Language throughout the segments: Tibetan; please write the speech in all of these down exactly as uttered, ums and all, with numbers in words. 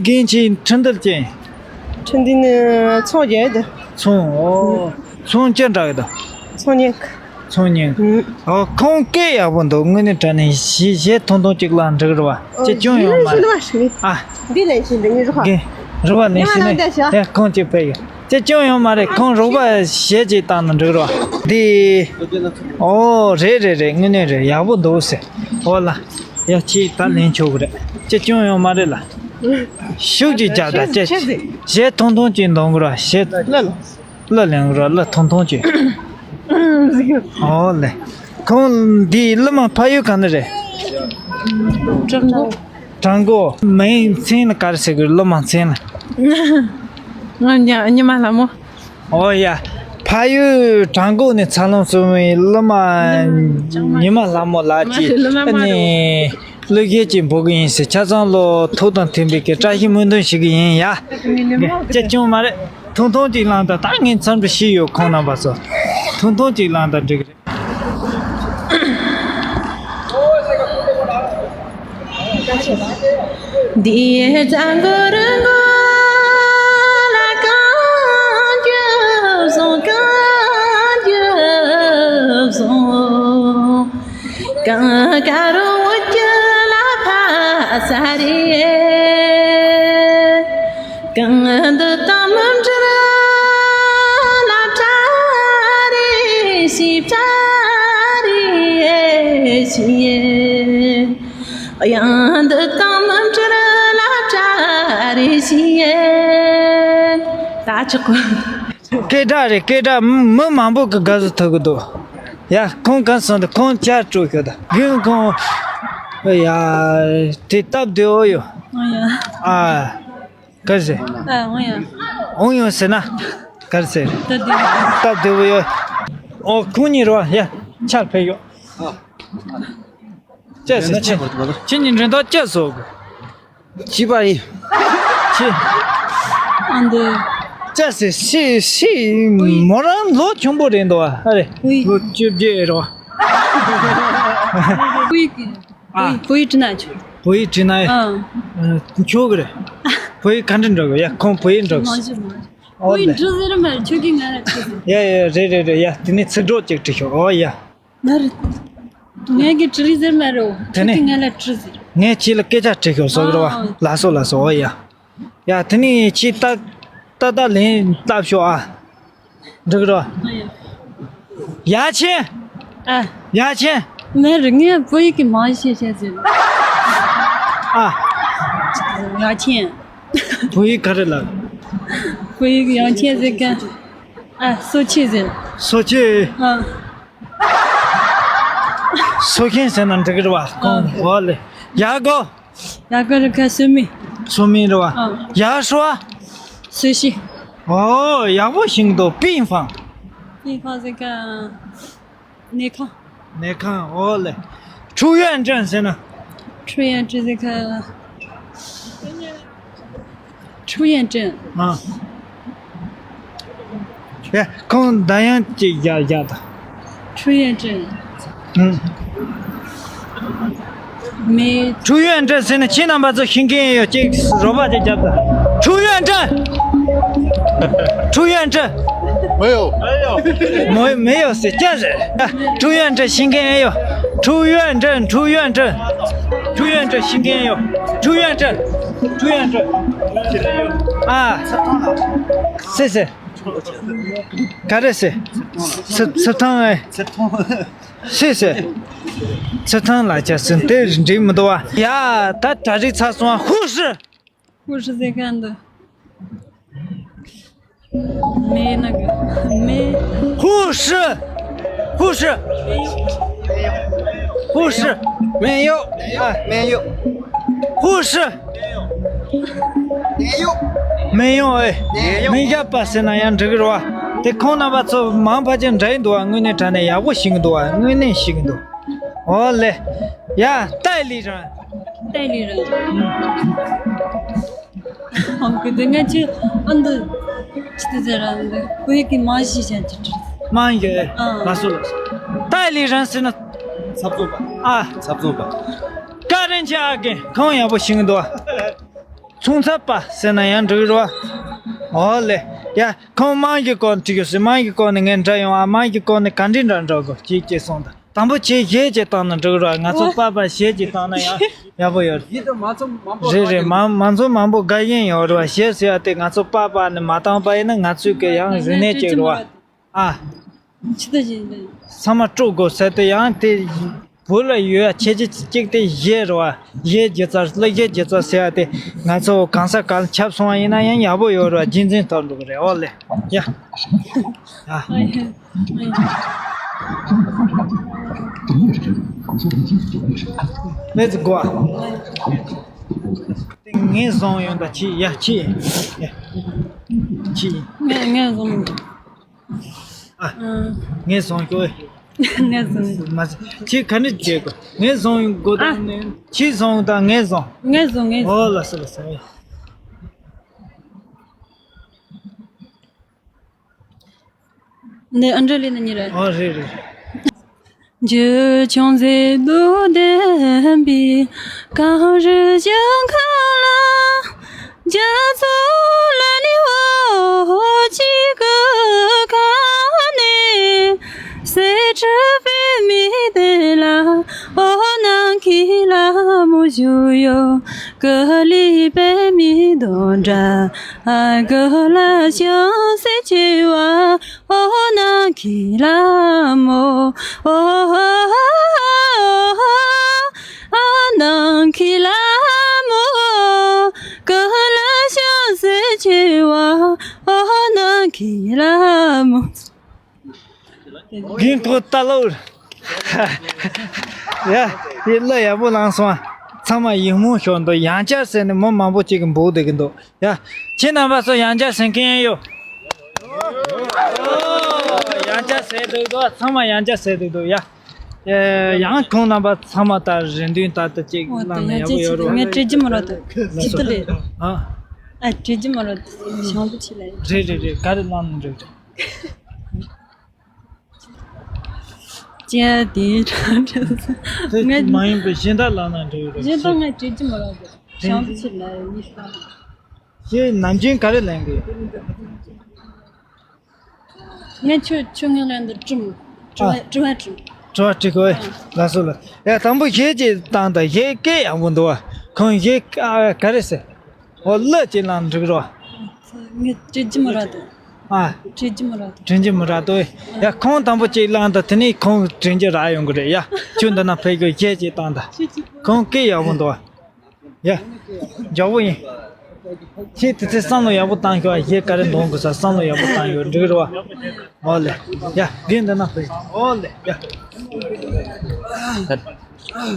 ཡིན་གྱི་ཁྲིན་ཏུར་ཅན། ཁྲིན་ཏུར་ནི་ཚོང་རྒྱག་ཡོད་དེ། ཚོང་། ཨོ། ཚོང་ཅི་འདྲ་ཡོད་དོ། ཚོང་ཉན། ཚོང་ཉན། ཨོ། ཁོང་སྐད་ཡག་པོ་འདུག་དངོས་གནས་དྲང་གནས་གཞས་གཞས་ཐུང་ཐུང་ཅིག་བླངས་འགྲིག་རེད་བ། ཅི་སྐྱོན་ཡོད་མ་རེད། ཨ། འདི་ལེན་བཞིན་འདི་ནི་རོགས། རོགས་ལེན་བཞིན་ནི་ཡ་ཁོང་ཅིག་ཕེབས་ཡོད། ཅི་སྐྱོན་ཡོད་མ་རེད། ཁོང་རོགས་པ་གཞས་ཅིག་བཏང་ན་འགྲིག་རེད་བ། འདི། ཨོ། རེད་རེད་རེད། དངོས་གནས་རེད། ཡག་པོ་འདུག་ཟེར། ཨོ་ལ། ཡ་ཁྱེད་ད་ལེན་ཆོག་གི་རེད། ཅི་སྐྱོན་ཡོད་མ་རེད་ལ། ཤུགས་ཀྱིས་རྒྱབ་དང་ཅི། གཞས་ཐུང་ཐུང་ཅིག་འདོན་གི་ར་གཞས། གླུ་ལེན་གི་ར་གླུ་ཐུང་ཐུང་ཅིག་ཨོ་ལེ། ཁོང་འདི་གླུ་མ་ཕ་ཡུལ་ག་ནས་རེད། ཀྲང་གོ། ཀྲང་གོ། མིང་མཚན་ལ་ག་རེ་ཟེར་གི། གླུ་མ་མཚན་ལ། ང་ཉ་ཉི་མ་ལྷ་མོ། ཨོ་ཡ། ཕ་ཡུལ་བྲག་འགོ་ནས་འཚར་ལོངས་སོང་བའི་གླུ་མ་ཉི་མ་ལྷ་མོ་ལགས་ཀྱིས་ཨ་ནི་གླུ་གཞས་ཅིག་འབུལ་གི་ཡིན་ཟེར། ཆ་ཚང་ལོ་ཐུགས་དང་མཐུན་པའི་གི་བཀྲ་ཤིས་སྨོན་འདུན་ཞུ་གི་ཡིན་ཡ། ཅི་སྐྱོན་མ་རེད། ཐུང་ཐུང་ཅིག་བླངས་དང་། ད་ངས་འཚམས་འདྲི་ཞུས་ཡོད། ཁོང་རྣམ་པ་ཚོ། ཐུང་ཐུང་ཅིག་བླངས་དང་འགྲིག་གི་རེད། འདི་ཙམ་གོ་རུ་གོ་ལ་གང་རྒྱུ་བཟུང་། གང་རྒྱུ་བཟུང་། གང་དཀར་འོ་སྐྱ་ལ་ཕ་ས་རེད། གང་འདི་དང་མི་འབྲལ་ལ་བྲལ་རེ་ཞིག་བྲལ་རེ་ཞིག་ཡང་འདི་དང་མི་འབྲལ་ལ་བྲལ་རེ་ཞིག་ད་ཅི་གོ། སྐད་གྲགས་རེད། སྐད་གྲགས། མི་མང་པོ་གི་དགའ་བསུ་ཐོབ་གི་འདུག་ཡ་ཁོང་གང་སོང་དུ་ཁོང་བཅར་སྤྲོ་ཤོག་ད་གིན་ཁོང་། ཡ། དེ་སྟབས་བདེ་བོ་ཡོད། ཨ་ཡ། ཨ། ག་རེ་ཟེར། ཨ། འོང་ཡ། འོང་ཡོང་ཟེར་ན། ག་རེ་ཟེར། སྟབས་བདེ། སྟབས་བདེ་བོ་ཡོད། ཨོ། ཁོང་གཉིས་རོ། ཡ། ཆར་ཕེབས་ཡོད། ཅེས་ཟེར། ཁྱེད་ཁྱེད་གཉིས་འགྲན་ཐག་ཅེས་སོ། བྱིས་པ་ཡིན། ཁྱེད། ཨ་འདི། ཅེས་ཟེར། སི་སི། མོ་རང་ལོ་ཆུང་པོ་རེད་འདུག་ཨ་རེད། ལོ་བཅོ་བརྒྱད་རེད་བ། ཨ། བོད་ཡིག་བྲིས་ན་ཆོག་བོད་ཡིག་བྲིས་ན་ཡོད། ཨ། ཆོག་གི་རེད། བོད་ཡིག་ག་འདྲ་འབྲི་དགོས། ཡ་ཁོང་བོད་ཡིག་འབྲི་དགོས། མ་ཤེས་མ་ཤེས། ཨོ་བོད་ཡིག་ལེ། འབྲི་ཟེར་མ་རེད། ཁྱོད་ཀྱིས་ང་ལ་འབྲི་ཟེར། ཡ་ཡ་རེད་རེད་རེད། ཡ་དེ་ནས་ཚིག་གྲོགས་ཅིག་བྲིས་ཤོག་ཨོ་ཡ། ང་རེད། ངས་ཀྱིས་བྲིས་ཟེར་མ་རེད། དེ་ཁྱོད་ནས་ཀྱིས་ང་ལ་བྲིས་ཟེར། ངས་ཁྱེད་ལ་སྐད་ཆ་དྲི་ཤོག་སོག་རེད་བ། ཨ། ལགས་སོ་ལགས་སོ། ཨོ་ཡ། ཡ་དེ་ནས་ཁྱེད་ཏག་ཏག་ཏག་ལན་བཏབ་ཤོག་ཨ། འགྲིག་རོ། ཡ་ཆེན། ཨ། ཡ་ཆེན། མེད་རེད། ངས་བོད་ཡིག་གི་མང་ཤེས་བཤད་ཟེར། ཨ། ཡ་ཆེན། བོད་ཡིག་ག་རེ་ལབ། བོད་ཡིག་ཡང་ཆེན་ཟེར་ག་ཨ། སོ་ཆེ་ཟེར། སོ་ཆེ། ཨ། སོ་ཆེན་ཟེར་ན་འགྲིག་རེད་བ། ཨ། གོང་འོག་ལས། ཡ་གོ། ཡ་གོ་རི་ཁ་སུ་མི། སུ་མི་རེད་བ། ཨ། ཡ་ཧྲོ། སུ་ཤི། ཨོ་ཡག་པོ་ཞིག་འདུག་པིན་ཧྥང་། པིན་ཧྥང་ཟེར་ག་ནས་ཁང་། ནས་ཁང་། ཨོ་ལེ། ཁྲུ་ཡོན་ཀྲེན་ཟེར་ན། ཁྲུ་ཡོན་ཀྲེན་ཟེར་ག་ཁྲུ་ཡོན་ཀྲེན། ཨ། ཡ། ཁོང་ད་ཡང་ཅིག་རྒྱག་རྒྱག་དང་། ཁྲུ་ཡོན་ཀྲེན། ཨུམ། མེད། ཁྲུ་ཡོན་ཀྲེན་ཟེར་ན་ཁྱེད་རྣམ་པ་ཚོ་ཤེས་མཁན་ཡོད། ཅིག་རོགས་པ་ཅིག་རྒྱབ་དང་། ཁྲུ་ཡོན་ཀྲེན། ཁྲུ་ཡོན་ཀྲེན། 没有。没有。没有是这样子。 ཁྲུ་ཡོན་ཀྲེན་ཤེས་མཁན་ཡོད། ཁྲུ་ཡོན་ཀྲེན། ཁྲུ་ཡོན་ཀྲེན། ཁྲུ་ཡོན་ཀྲེན་ཤེས་མཁན་ཡོད། ཁྲུ་ཡོན་ཀྲེན། ཁྲུ་ཡོན་ཀྲེན། ཨ། སེ་སེ། ག་རེ་སེ། སི་སི་ཐང་ཨེ། སེ་སེ། སི་ཐང་ལ་ཆ་སི་དེ་འགྲིག་མི་འདུག་བ། ཡ། ད་གྲ་སྒྲིག་ཚར་སོང་བ། ཧུ་ཧྲི། 护士在干的。没那个，没。护士，护士，护士，没有，啊，没有，护士，没有，没有哎，没有。མི་རྒྱབ་པ་ཟེར་ན་ཡང་འགྲིག་གི་རེད་བ། དེ་ཁོང་རྣམ་པ་ཚོ་མང་ཕལ་ཆེར་འདྲ་ཡི་འདུག་བ། དངོས་གནས་དྲང་གནས་ཡག་པོ་ཤེས་ཀྱི་འདུག་བ། དངོས་གནས་ཤེས་ཀྱི་འདུག་ཨོ་ལེ། ཡ། 代理人། 代理人། ཨང་ཀི་དེ་ང་ཅི་ཨ་འདི་ཅི་དེ་ཟེར་ར་འདི་བོད་ཡིག་གི་མང་ཤེས་བྱ་ཅི་དྲི། མང་ཡོད། ཨ། ལགས་སོ་ལགས་སོ། 代理人ཟེར་ན། ཚབ་ཚུབ་པ། ཨ། ཚབ་ཚུབ་པ། ཀ་རན་ཆ་ཨ་གེ་ཁོང་ཡག་པོ་ཤེས་ཀྱི་འདུག་བ། ཚོང་ཚབ་པ་ཟེར་ན་ཡང་འགྲིག་རོ། ཨོ་ལེ། ཡ། ཁོང་དམངས་ཀྱི་སྐོར་འཁྲིད་ཡོད་ཟེར། དམངས་ཀྱི་སྐོར་ནས་ངས་འདྲི་ཡོང་ཨ། དམངས་ཀྱི་སྐོར་ནས་ག་འདྲི་འདྲ་འདྲ་དགོས་ཅིག་ཅེས་གསུངས་དང་། དང་པོ་ཁྱེད་གཞས་ཅིག་བཏང་ན་འགྲིག་རོ། ང་ཚོ་པ་པ་གཞས་ཅིག་བཏང་ན་ཡང་ཡག་པོ་ཡོད། རེད་རེད། མང་མང་ཚོགས་མང་པོ་དགའ་ཡིན་ཡོད་རོ། གཞས་ཟེར་ཡ་དེ་ང་ཚོ་པ་པ་ནས་མ་བཏང་པ་ཡིན་ན་ང་ཚོས་གི་ཡང་རིག་གནས་ཅིག་རོ། ཨ། ཕྱི་དུ་བཞིན་དུ། ཚང་མ་དཀྲུག་དགོས་ཟེར་ཏེ་ཡང་དེ་བོད་ལ་ཡོད་ཡ་ཁྱེད་ཀྱི་གཅིག་དེ་གཞས་རེད་བ། གཞས་སྒྱུ་རྩལ། གླུ་གཞས་སྒྱུ་རྩལ་ཟེར་ཡ་དེ་ང་ཚོ་གང་ས་གང་ལ་ཁྱབ་སོང་བ་ཡིན་ན་ཡང་ཡག་པོ་ཡོད་རེད་བ། རྒྱུན་འཛིན་ཐོག་འགྲོ་གི་རེད། ཨོ་ལེ། ཡ། ཡ། Let's go. དེ་ངས་བཟུང་ཡོང་ད་ཁྱི་ཡ་ཁྱི། ཡ། ཁྱི། ངས་ངས་བཟུང་། ཨ། ཨ། ངས་བཟུང་གོ། ངས་བཟུང་། མ་ཟེར། ཁྱི་ག་འདྲ་བྱེད་དགོས། ངས་བཟུང་དགོས་ཨ། དང་ནི་ཁྱི་བཟུང་དང་ངས་བཟུང་། ངས་བཟུང་། ངས་བཟུང་། ཨོ་ལ་སི་ལ་སི། འདི་ཨ་འདྲ་ལས་ན་ཉེ་རེད། ཨོ་རེད་རེད། རྒན་ཁོ་ལྟ་ལོ། ཡ། དེ་གླུ་ཡག་པོ་བླངས་སོང་། ཚང་མ་ཡིད་སྨོན་ཤོར་འདུག་ཡང་བསྐྱར་ཟེར་ནས་མི་མང་པོ་ཅིག་གིས་འབོད་བསྡད་ཀྱི་འདུག་ཡ། ཁྱེད་རྣམ་པ་ཚོ་ཡང་བསྐྱར་ཟེར་མཁན་ཡོད། ཡང་བསྐྱར་ཟེར་འདུག་འདུག་ཚང་མ་ཡང་བསྐྱར་ཟེར་འདུག་འདུག་ཡ། ཨེ། ཡང་ཁོང་རྣམ་པ་ཚང་མ་ད་རེ་འདུན་ལྟར་དུ་ཅིག་བླངས་ན་ཡག་པོ་ཡོད་རེད། ངས་བྲེལ་གྱི་མ་རེད་དོ། ཅི་ལྟ་ལེ། ཨ། ཨ། བྲེལ་གྱི་མ་རེད་དོ། ཞང་པོ་ཆེ་ལ། རེད་རེད་རེད། ག་རེ་བླངས་ན་འགྲིག་རེད། ཅི་དེ་ངས་མ་ཡིན་པའི་གཞན་དག་བླངས་ན་འགྲིག་རེད། གཞན་དག་ངས་བྲེལ་གྱི་མ་རེད་དོ། ཞང་པོ་ཆེ་ལ་ཡིན་ཤག་ཁྱེད་ནམ་རྒྱུན་ག་རེ་ལེན་གི་ཡོད། ངས་ཁྱོད་ཁྱོད་ངའི་ལན་འདི་དྲི་མོ། དྲི་བ། ཨ། དྲི་བ་དྲི། དྲི་བ་དྲི་གོ། ཨ། ལགས་སོ་ལགས། ཡ། དང་པོ་གཞས་ཅིག་བཏང་དང་། གཞས་སྐད་ཡག་པོ་འདུག་བ། ཁོང་གཞས། ཨ། ག་རེ་ཟེར། འོ། གླུ་ཅིག་བླངས་འགྲིག་རོ། ངས་བྲེལ་གྱི་མ་རེད་དོ། ཨ། བྲེལ་གྱི་མ་རེད་དོ། བྲེལ་གྱི་མ་རེད་དོ། ཡ། ཁོང་དང་པོ་ཅིག་བླངས་དང་། དེ་ནས་ཁོང་བྲེལ་གྱི་རག་ཡོང་གི་རེད་ཡ། ཁྱོད་འདི་ན་ཕེབས་གོ། གཞས་ཅིག་བཏང་དང་། ཁོང་སྐད་ཡག་པོ་འདུག་བ། ཡ། མགྱོགས་པོ་ཡིན། ཁྱེད་དེ་ཚེ་བསམ་བློ་ཡག་པོ་བཏང་ཤོག་གཞས་ག་རེ་འདོན་དགོས་ས་བསམ་བློ་ཡག་པོ་བཏང་ཡོད། འགྲིག་རེད་བ། ཨོ་ལེ། ཡ། རྒན་འདི་ན་ཕེབས། ཨོ་ལེ། ཡ།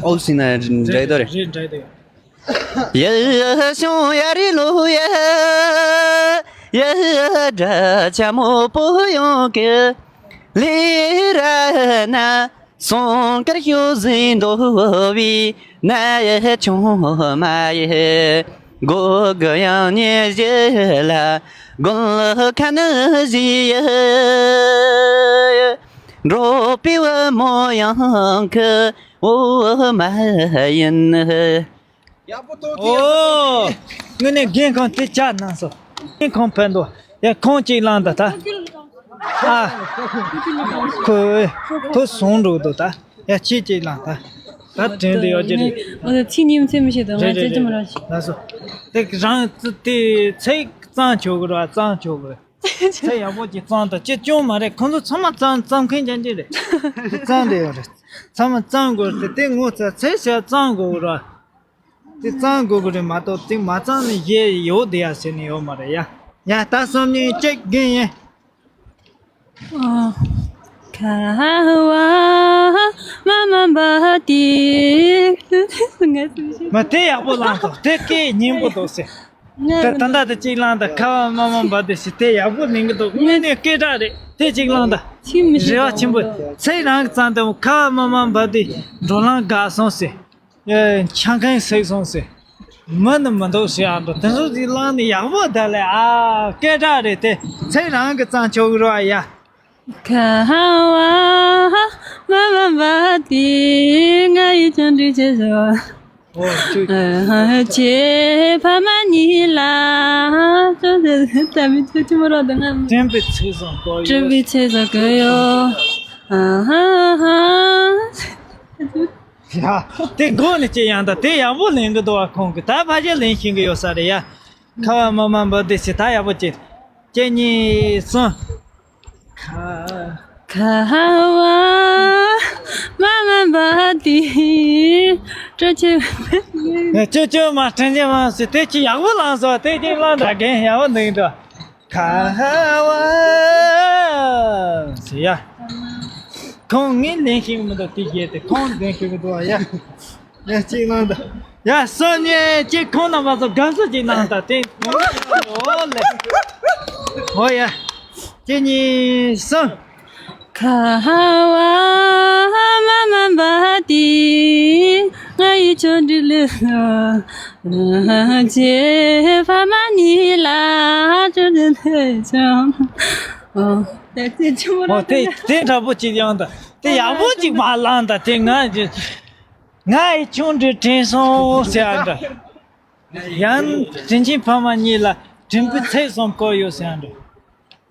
ཨོལ་སི་ན་འདྲ་དོ་རེད། རེད། འདྲ་དོ། ཡ་ཞུང་ཡ་རི་ལོ་ཡ། ཡ་དྲ་ཆ་མོ་པོ་ཡོང་གི། ལི་ར་ན། སོང་དཀར་ཞོ་ཟིན་འདོ་བའི་ན་ཡ་ཆུང་མ་ཡ། གོ་གི་ཡང་ཉེ་ཞེ་ལ་གོན་ལ་ཁ་ན་ཞི་ཡ། འགྲོ་པའི་བུ་མོ་ཡང་ཁི་འོ་མ་ཡིན། ཡག་པོ་ཏོ། ཨོ། དངོས་གནས་རྒན་ཁོང་དེ་ཅག་གནང་སོང་། རྒན་ཁོང་ཕན་འདོགས། ཡ། ཁོང་གཅིག་བླངས་དང་ད། ཨ། ཁོས་ཐོ་སོང་འགྲོ་འདུག་ད། ཡ། ཁྱེད་གཅིག་བླངས་ད། ད་དྲན་དུ་ཡོད་ཀྱི་རེད། ཨོ། ཚིག་ཉིན་མཚན་མི་ཤེས་དང་། ང་རེད་རེད་ཅི་མ་རེད། རེད། ལགས་སོ། དེ་རང་དེ་ཚིག་གཙང་ཆོག་གི་རེད། གཙང་ཆོག་གི་རེད། ཚེ་ཡག་པོ་ཅིག་བཙོང་དང་། ཅི་ཅུང་མ་རེད། ཁོང་ཚོ་ཚང་མ་བཙོང་བཙོང་མཁན་ཅན་ཅིག་རེད། དེ་བཙོང་བསྡད་ཡོད་རེད། ཚང་མ་བཙོང་དགོས་རེད། དེ་ངོ་ཚ་ཚེ་ཞག་བཙོང་དགོས་རེད། དེ་བཙོང་དགོས་ཀྱི་རེད་མ་གཏོགས་དེ་མ་བཙོང་ནས་གཞས་ཡོད་བསྡད་ཡ་ཟེར་ནས་ཡོད་མ་རེད་ཡ། ཡ། ད་སོམ་ཉི་གཅིག་རྒན་ཡིན། ཨ། ཁ་བ་མ་མ་འབབ་དེ། ངས་སུ་ཤེས། མ་དེ་ཡག་པོ་བླངས་ཐོག་དེ་སྐད་སྙན་པོ་འདུག་ཟེར། ད་ད་ལྟ་དེ་གཅིག་བླངས་དང་། ཁ་བ་མ་མ་འབབ་དེ་ཞིག་དེ་ཡག་པོ་ལེན་གི་འདུག་དངོས་གནས་སྐད་གྲགས་རེད། དེ་གཅིག་བླངས་དང་། ཚིག་མི་ཤེས། རེ་བ་ཆེན་པོ། ཚེ་རང་གི་བཙོང་དང་། ཁ་བ་མ་མ་འབབ་དེ་འགྲོ་ལམ་འགག་སོང་ཟེར། ཡ། ཆང་ཁང་བསྲེགས་སོང་ཟེར། མི་ནི་མི་འདུག་ཟེར་ཡ་འགྲོ། དེ་ཚོ་ཞིག་བླངས་ནས་ཡག་པོ་ད་ལས། ཨ། སྐད་གྲགས་རེད་དེ། ཚེ་རང་གི་བཙོང་ཆོག་གི་རེད་བ་ཡ། ཁ་བ་མ་མ་འབབ་དེ་ང་ཡིས་ཀྱང་འགྲིག་ཆེ་ཞོ། ཨོ་ཁྱོད། ཨ་ཧ་ཁྱེད་ཕ་མ་གཉིས་ལ། ཅོ་ཅོ་ད་མི་ཁྱོད་ཁྱོད་མོ་རོགས་དང་ང་། དྲན་པའི་ཚེ་བཟང་བསྐོར་ཡོད། དྲན་པའི་ཚེ་བཟང་བསྐོར་ཡོད། ཨ་ཧ་ཧ། ཡ། དེ་མགོ་ནས་ཅི་ཡང་ད་དེ་ཡག་པོ་ལེན་གི་འདུག་བ། ཁོང་གི་ད་ཕ་ཆེར་ལེན་ཤེས་གི་ཡོད་ས་རེད་ཡ། ཁ་བ་མ་མ་འབབ་དེ་སི་ད་ཡག་པོ་ཅི། གཅིག་གཉིས་གསུམ། ཁ། ཁ་བ་མ་མ་འབབ་དེ་སྤྲོ་ཆེ། ཅོ་ཅོ་མ་དྲན་ཅེ་མ་སི་དེ་ཅི་ཡག་པོ་ལངས་སོང་། དེ་ཅི་ལངས་འདྲ་རྒན་ཡག་པོ་འདུག་འདུག་ཁ་བ་ཟེར་ཡ། ཁོང་ངས་ལེན་ཤེས་མི་འདུག་དེ་རྒྱལ་དེ་ཁོང་ལེན་ཤེས་མི་འདུག་ཡ། ཡ་གཅིག་གནང་དང་། ཡ་སོ་ཉེ་གཅིག་ཁོང་རྣམ་པ་ཚོ་དགའ་བསུ་གཅིག་གནང་དང་། དེ་ཨོ་ལེ། ཨོ་ཡ། གཅིག་གཉིས་གསུམ། ཁ་བ་མ་མ་འབབ་དེ་ང་ཡི་ཆུང་འདྲིས་ལས། ང་ཚེ་ཕ་མ་གཉིས་ལ་ཆུང་འདྲིས་ལས་ཆུང་། ཨོ། ད་ཚེ་ཆུང་མོ་ཨོ་ར་དེ་དེ་དེ་འདྲ་པོ་ཅིག་ཡང་ད་དེ་ཡག་པོ་ཅིག་མ་ལངས་ད་དེ་ང་ང་ཡི་ཆུང་འདྲིས་དྲན་སོང་ཟེར་ཨ་འདྲ། ཡང་དྲིན་ཆེན་ཕ་མ་གཉིས་ལ་དྲིན་པའི་ཚེ་བཟང་བསྐོར་ཡོད་ཟེར་ཨ་འདྲ།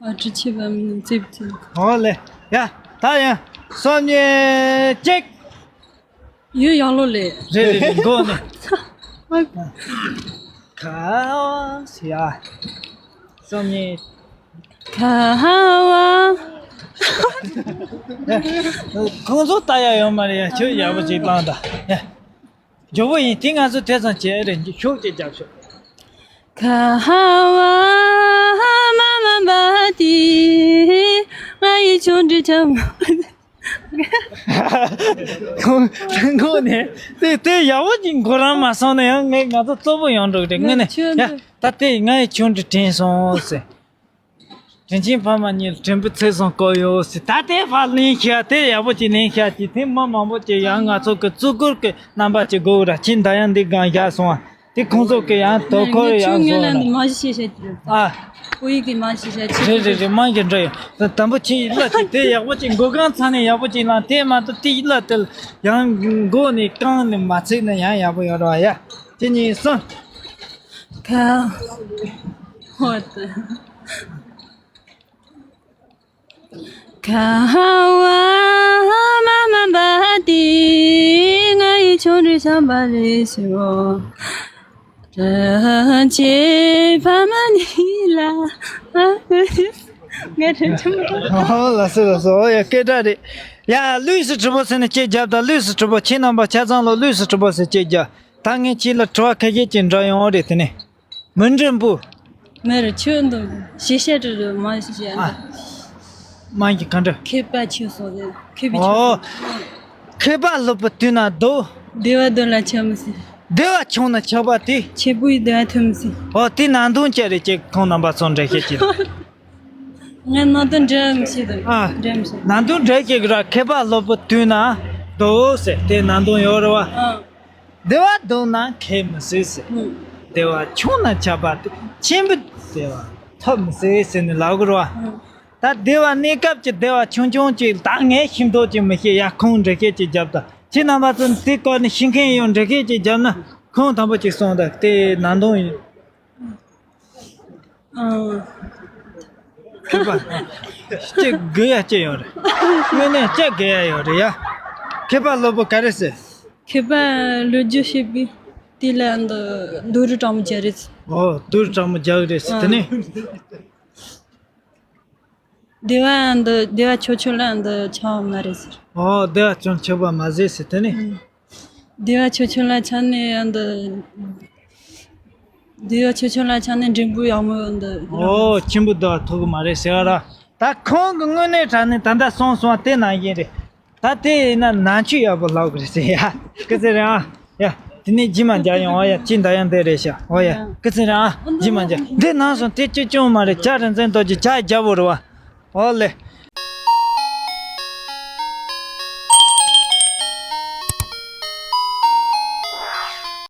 ཨ་ཀྲི་ཆེ་བ་མིན་ཙེབ་ཙེབ། ཨོ་ལེ། ཡ། ད་ཡང་སོ་ཉེ་གཅིག་ཡོད་ཡང་ལོ་ལེ། རེད་རེད་རེད་མགོ་ནས། ཁ་བ་ཟེར་ཡ། སོ་ཉེ། ཁ་བ། ཁོང་ཚོ་ལྟ་ཡ་ཡོད་མ་རེད་ཡ། ཁྱོད་ཡག་པོ་ཅིག་བཏང་དང་ཡ། མགྱོགས་པོ་ཡིན། དེ་ང་ཚོ་དེ་ཙམ་བྱས་རེད། ཤུགས་ཅིག་རྒྱབ་ཤོག་ཁ་བ་མ་མ་འབབ་དེ་ང་ཡི་ཆུང་འདྲིས་ཆུང་། ཁོང་ཁོང་ནས་དེ་དེ་ཡག་པོ་ཅིག་མགོ་རང་མ་སོང་ན་ཡང་ངས་ང་ཚོ་གཙོ་བོ་ཡོང་འགྲོ་གི་རེད། དངོས་གནས་ཡ། ད་དེ་ང་ཡི་ཆུང་འདྲིས་དྲན་སོང་ཟེར། དྲིན་ཆེན་ཕ་མ་གཉིས་ལ་དྲིན་པའི་ཚེ་བཟང་བསྐོར་ཡོད་ཟེར། ད་དེ་ཕར་ལེན་ཤག་དེ་ཡག་པོ་ཅིག་ལེན་ཤག་ཅིག་དེ་མི་མང་པོ་ཅིག་ཡང་ང་ཚོ་གི་བརྩི་བཀུར་གི་རྣམ་པ་ཅིག་དགོས་ར། ཁྱེད་འདི་ཡང་འདི་སྒང་བཞག་སོང་བ། དེ་ཁོང་ཚོ་གི་ཡང་དོ་ཁུར་ཡང་ཁྱོད་ངོས་བཟུང་ལ་ན། འདི་མ་གཞི་བཤད་བཤད་ཀྱི་རེད། ཨ། བོད་ཡིག་གི་མ་གཞི་བཤད་ཀྱི་རེད། རེད་རེད། མང་གི་འདྲ་ཡོད། དང་པོ་ཁྱེད་གླུ་ཅིག་དེ་ཡག་པོ་ཅིག་མགོ་རྐང་ཚང་ནས་ཡག་པོ་ཅིག་བླངས། དེ་མ་གཏོགས་དེ་གླུ་དེ་ཡང་མགོ་ནས་རྐང་ནས་མ་ཚིག་ན་ཡང་ཡག་པོ་ཡོད་ར་བ་ཡ། གཅིག་གཉིས་གསུམ། ཁ། ཧོ་ད། ཁ་བ་མ་མ་འབབ་དེ་ང་ཡི་ཆུང་འདྲིས་ཆམ་པ་ལས་སོ། དྲིན་ཆེན་ཕ་མ་གཉིས་ལ། ངས་དྲིན་ཆེན་པོ། ཨོ་ལགས་སོ་ལགས་སོ། ཨོ་ཡ་སྐད་གྲགས་རེད། ཡ་ལུས་སུ་གྲུབ་པོ་ཟེར་ནས་སྐད་རྒྱབ་དང་། ལུས་སུ་གྲུབ་པོ། ཁྱེད་རྣམ་པ་ཆ་ཚང་ལོ་ལུས་སུ་གྲུབ་པོ་ཟེར་སྐད་རྒྱབ། ད་ངས་ཁྱེད་ལ་དྲི་བ་ཁ་ཤས་ཅིག་འདྲི་ཡོང་རེད། དེ་ནས། མི་འགྲིམ་པོ། མེ་རུ་ཆུ་འདུག་ཞེ་ཤ་དྲི་རུ་མ་ཞེ་ཤ་ཨ། འདུག་མ་གི་ག་འདྲ། མཁས་པ་ཆོས་སོགས་ཟེར། མཁས་པའི་ཆོས་ཨོ། སོགས། མཁས་པ་སློབ་པའི་དུས་ན་སྡུག་བདེ་བ་སྡུག་ལ་ཆགས་མི་སྲིད། བདེ་བ་ཆུང་ན་ཆགས་པ་དེ། ཆེ་བུའི་བདེ་བ་ཐོན་མི་སྲིད། ཨོ་དེ་ནང་དོན་ཅི་རེད་ཅེས་ཁོང་རྣམ་པ་ཚོ་འགྲེལ་བཤད་ཅིག་ངས་ནང་དོན་འགྲེལ་མི་ཤེས་དང་། ཨ། འགྲེལ་མི་ཤེས། ནང་དོན་འགྲེལ་བཤད་ཀྱི་ར། མཁས་པ་སློབ་པའི་དུས་ན་སྡུག་ཟེར་དེ་ནང་དོན་ཡོད་རེད་བ། ཨ། བདེ་བ་སྡུག་ན་མཁས་མི་སྲིད་ཟེར། ཨུ། བདེ་བ་ཆུང་ན་ཆགས་པ་དེ་ཆེན་པོའི་བདེ་བ་ཐོབ་མི་སྲིད་ཟེར་ནས་ལབ་དགོས་རེད་བ། ཨུ། ད་བདེ་བ་གནས་སྐབས་ཀྱི་བདེ་བ་ཆུང་ཆུང་ཅིག་ད་ངས་ཤེས་མདོག་ཅིག་མི་ཤེས་ཡ། ཁོང་འགྲེལ་བཤད་ཅིག་བརྒྱབ་དང་། ཁྱེད་རྣམ་པ་ཚོ་དེ་སྐོར་ནས་ཤེས་མཁན་ཡོད་འགྲེལ་བཤད་ཅིག་བརྒྱབ་ན། ཁོང་དང་པོ་ཅིག་གསུངས་དང་། དེ་ནང་དོན་ཡིན། ཨང་། མཁས་པ་སྐྱེ་དགོས་ཡ་ཅི་ཡོད་རེད། དངོས་གནས་སྐྱེ་དགོས་ཡ་ཡོད་རེད་ཡ། མཁས་པ་སློབ་པོ་ག་རེ་ཟེར། མཁས་པ་ལོ་རྒྱུས་ཤེས་པའི་དེ་ལ་འདི་སྡུག་རུ་དྲང་མོ་རྒྱག་རེད། ཨོ་སྡུག་རུ་དྲང་མོ་རྒྱག་རེད་ཟེར། དེ་ནས། བདེ་བ་འདི་བདེ་བ་ཆུང་ཆུང་ལ་འདི་ཆགས་མ་རེད་ཟེར། ཨོ་བདེ་བ་ཆུང་ཆུང་པ་མ་ཟེར་ཟེར་དེ་ནི། ཨུམ། བདེ་བ་ཆུང་ཆུང་ལ་ཆགས་ནས་འདི། བདེ་བ་ཆུང་ཆུང་ལ་ཆགས་ནས་འབྲས་བུ་ཡག་མོ་འདི། ཨོ་ཆེན་པོ་བདེ་བ་ཐོབ་གི་མ་རེད་ཟེར་བ་ར། ད་ཁོང་གི་དངོས་གནས་དྲང་གནས་ད་ལྟ་སོང་སོང་བ་དེ་ནང་བཞིན་རེད། ད་དེ་ཡིན་ན་ནང་ཆོས་ཡག་པོ་ལབ་དགོས་རེད་ཟེར་ཡ། སྐུ་ཚེ་རིང་ཨ། ཡ། དེ་ནས་རྗེས་མ་མཇལ་ཡོང་། ཨོ་ཡ། ཅི་འདྲ་ཡང་འདི་རེད་ཤག་ཨོ་ཡ། སྐུ་ཚེ་རིང་ཨ། རྗེས་མ་མཇལ། འདི་ནང་སོང་དེ་ཅི་ཅུང་མ་རེད། ཇ་རིན་ཆེན་རྡོ་རྗེ་ཇ་རྒྱལ་པོ་རེད་བ། ཨོ་ལེ།